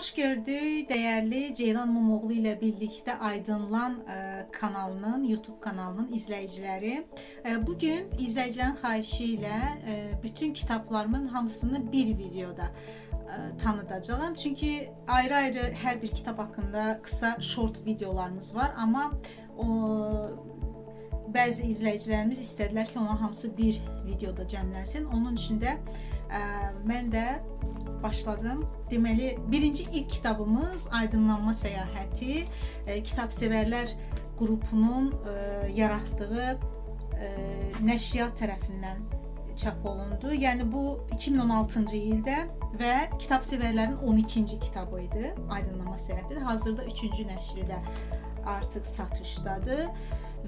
Xoş gördük dəyərli Ceylan Mumoğlu ilə birlikdə Aydınlan kanalının, YouTube kanalının izləyiciləri. Bugün izləyicilərin xahişi ilə bütün kitablarımın hamısını bir videoda tanıdacağam. Çünki ayrı-ayrı hər bir kitab haqqında qısa short videolarımız var, amma o bəzi izləyicilərimiz istədilər ki, onların hamısı bir videoda cəmlənsin. Onun üçün də mən də başladım. Deməli, birinci ilk kitabımız Aydınlanma Səyahəti, kitab sevərlər qrupunun yaratdığı nəşriyyat tərəfindən çap olundu. Yəni bu 2016-cı ildə və kitab sevərlərin 12-ci kitabı idi Aydınlanma Səyahəti. Hazırda 3-cü nəşri də artıq satışdadır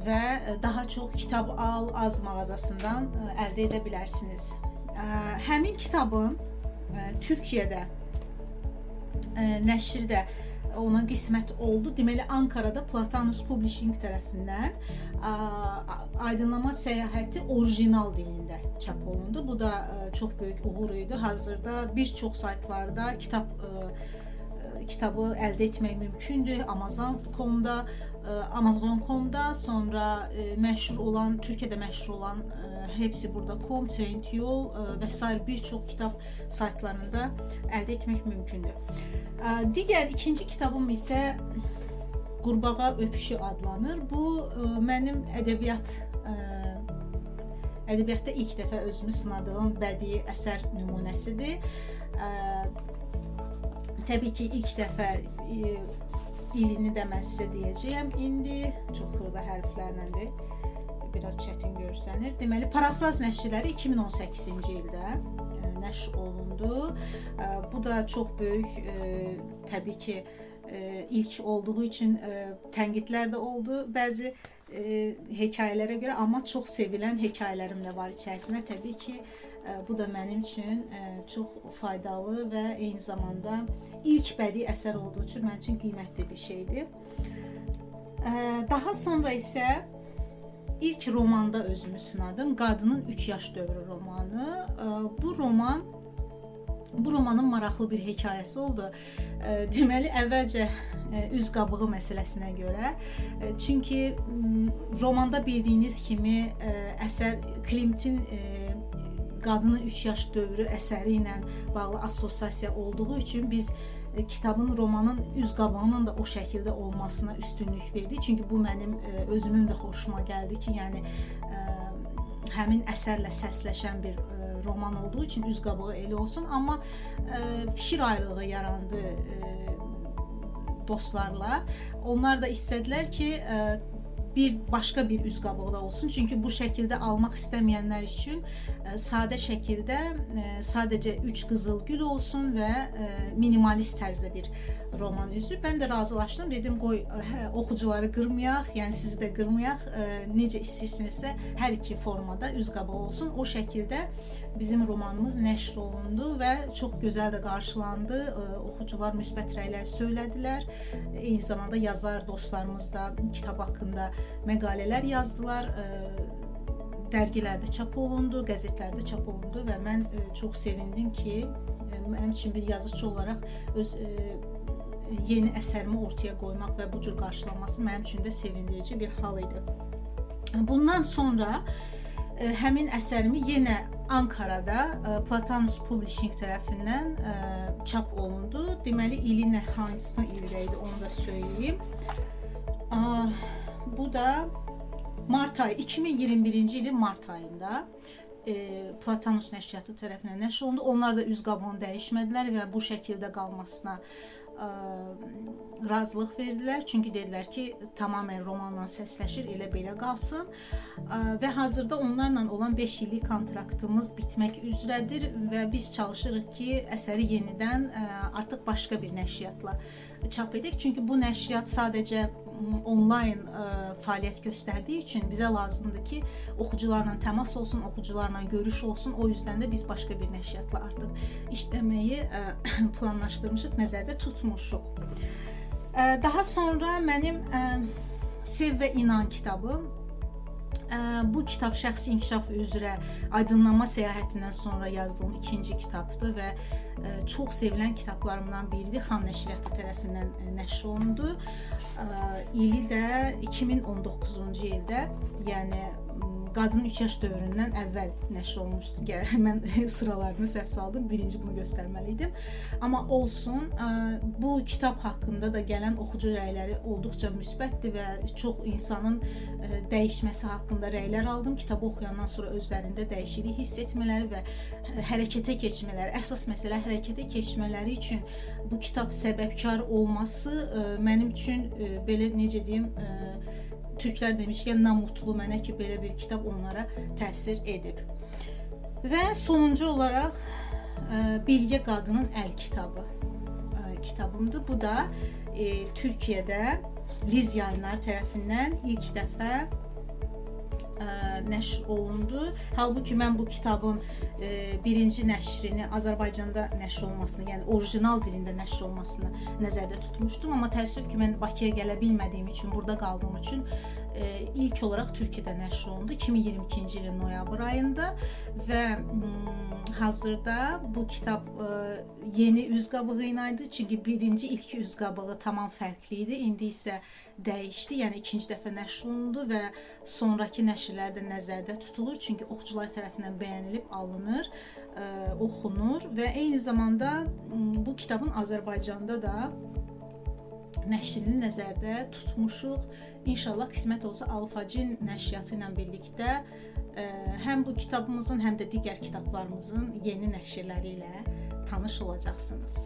və daha çox Kitab Al Az mağazasından əldə edə bilərsiniz. Həmin kitabın Türkiyədə nəşri də ona qismət oldu. Deməli Ankarada Platanus Publishing tərəfindən Aydınlanma Səyahəti orijinal dilində çap olundu. Bu da çox böyük uğur idi. Hazırda bir çox saytlarda kitabı əldə etmək mümkündür. Amazon.com-da, Amazon.com-da, sonra məşhur olan, Türkiyədə məşhur olan hepsi burada.com, Trendyol və sair bir çox kitab saytlarında əldə etmək mümkündür. Digər ikinci kitabım isə Qurbağa Öpüşü adlanır. Bu mənim ədəbiyyatda ilk dəfə özümü sınadığım bədii əsər nümunəsidir. Təbii ki, ilk dəfə ilini də mən sizə deyəcəyəm indi. Çox xırda hərflərləndir. Biraz çətin görsənir. Deməli, Parafraz nəşrləri 2018-ci ildə nəşr olundu. Bu da çox böyük, təbii ki, ilk olduğu üçün tənqidlər də oldu bəzi hekayələrə görə, amma çox sevilən hekayələrim də var içərisində. Təbii ki, bu da mənim üçün çox faydalı və eyni zamanda ilk bədii əsər olduğu üçün mənim üçün qiymətli bir şeydir. Daha sonra isə ilk romanda özümü sınadım. Qadının 3 yaş dövrü romanı. Bu romanın maraqlı bir hekayəsi oldu. Deməli, əvvəlcə üz qabığı məsələsinə görə. Çünki romanda bildiyiniz kimi əsər Klimtin Qadının 3 yaş dövrü əsəri ilə bağlı assosiasiya olduğu üçün biz kitabın, romanın üz qabağının da o şəkildə olmasına üstünlük verdik. Çünki bu mənim özümün də xoşuma gəldi ki, yəni həmin əsərlə səsləşən bir roman olduğu üçün üz qabağı elə olsun. Amma fikir ayrılığı yarandı dostlarla. Onlar da istədilər ki, bir başqa bir üz qabığı da olsun. Çünki bu şəkildə almaq istəməyənlər üçün sadə şəkildə sadəcə 3 qızıl gül olsun və minimalist tərzdə bir roman üzü. Mən də razılaşdım. Dedim qoy oxucuları qırmayaq, yəni sizi də qırmayaq. Necə istəyirsinizsə hər iki formada üz qabağı olsun. O şəkildə bizim romanımız nəşr olundu və çox gözəl də qarşılandı. Oxucular müsbət rəylər söylədilər. Eyni zamanda yazar dostlarımız da kitab haqqında məqalələr yazdılar. Dərgilərdə çap olundu, qəzetlərdə çap olundu və mən çox sevindim ki, mənim üçün bir yazıçı olaraq öz yeni əsərimi ortaya qoymaq və bu cür qarşılanması mənim üçün də sevindirici bir hal idi. Bundan sonra həmin əsərimi yenə Ankarada Platanus Publishing tərəfindən çap olundu. Deməli, ili nə, hansı ildə idi, onu da söyləyim. Bu da mart ayı, 2021-ci ilin mart ayında Platanus nəşriyyatı tərəfindən nəşr olundu. Onlar da üz qabağını dəyişmədilər və bu şəkildə qalmasına razılıq verdilər. Çünki dedilər ki, tamamilə romanla səsləşir, elə belə qalsın. Və hazırda onlarla olan 5 illik kontraktımız bitmək üzrədir və biz çalışırıq ki, əsəri yenidən artıq başqa bir nəşriyyatla çap edək. Çünki bu nəşriyyat sadəcə onlayn fəaliyyət göstərdiyi üçün bizə lazımdır ki, oxucularla təmas olsun, oxucularla görüş olsun. O yüzdən də biz başqa bir nəşriyyatla artıq işləməyi planlaşdırmışıq, nəzərdə tutmuşuq. Daha sonra mənim Sev və İnan kitabı. Bu kitab şəxsi inkişaf üzrə aydınlanma səyahətindən sonra yazdığım ikinci kitabdır və çox sevilən kitablarımdan biridir. Xan Nəşriyyatı tərəfindən nəşr olundu. İli də 2019-cu ildə, yəni qadının 3 yaş dövründən əvvəl nəşr olunmuşdu. Mən sıralarını səhv saldım. Birinci bunu göstərməli idim. Amma olsun, bu kitab haqqında da gələn oxucu rəyləri olduqca müsbətdir və çox insanın dəyişməsi haqqında rəylər aldım. Kitabı oxuyandan sonra özlərində dəyişiklik hiss etmələri və hərəkətə keçmələri, əsas məsələ hərəkətə keçmələri üçün bu kitab səbəbkar olması mənim üçün belə necə deyim, türklər demişkən namutlu mənə ki, belə bir kitab onlara təsir edib. Və sonuncu olaraq Bilgə Qadının Əl kitabı kitabımdır. Bu da Türkiyədə Liz Yayınları tərəfindən ilk dəfə nəşr olundu. Halbuki mən bu kitabın birinci nəşrini Azərbaycanda nəşr olmasını, yəni orijinal dilində nəşr olmasını nəzərdə tutmuşdum. Amma təəssüf ki, mən Bakıya gələ bilmədiyim üçün, burada qaldığım üçün ilk olaraq Türkiyədə nəşr olundu 2022-ci ilin noyabr ayında və hazırda bu kitab yeni üz qabığı ilə idi. Çünki birinci ilk üz qabığı tamam fərqli idi. İndi isə dəyişdi, yəni ikinci dəfə nəşr olundu və sonrakı nəşrlər də nəzərdə tutulur. Çünki oxucular tərəfindən bəyənilib alınır, oxunur və eyni zamanda bu kitabın Azərbaycanda da nəşrini nəzərdə tutmuşuq. İnşallah qismət olsa Alfacin nəşriyyatı ilə birlikdə həm bu kitabımızın, həm də digər kitablarımızın yeni nəşrləri ilə tanış olacaqsınız.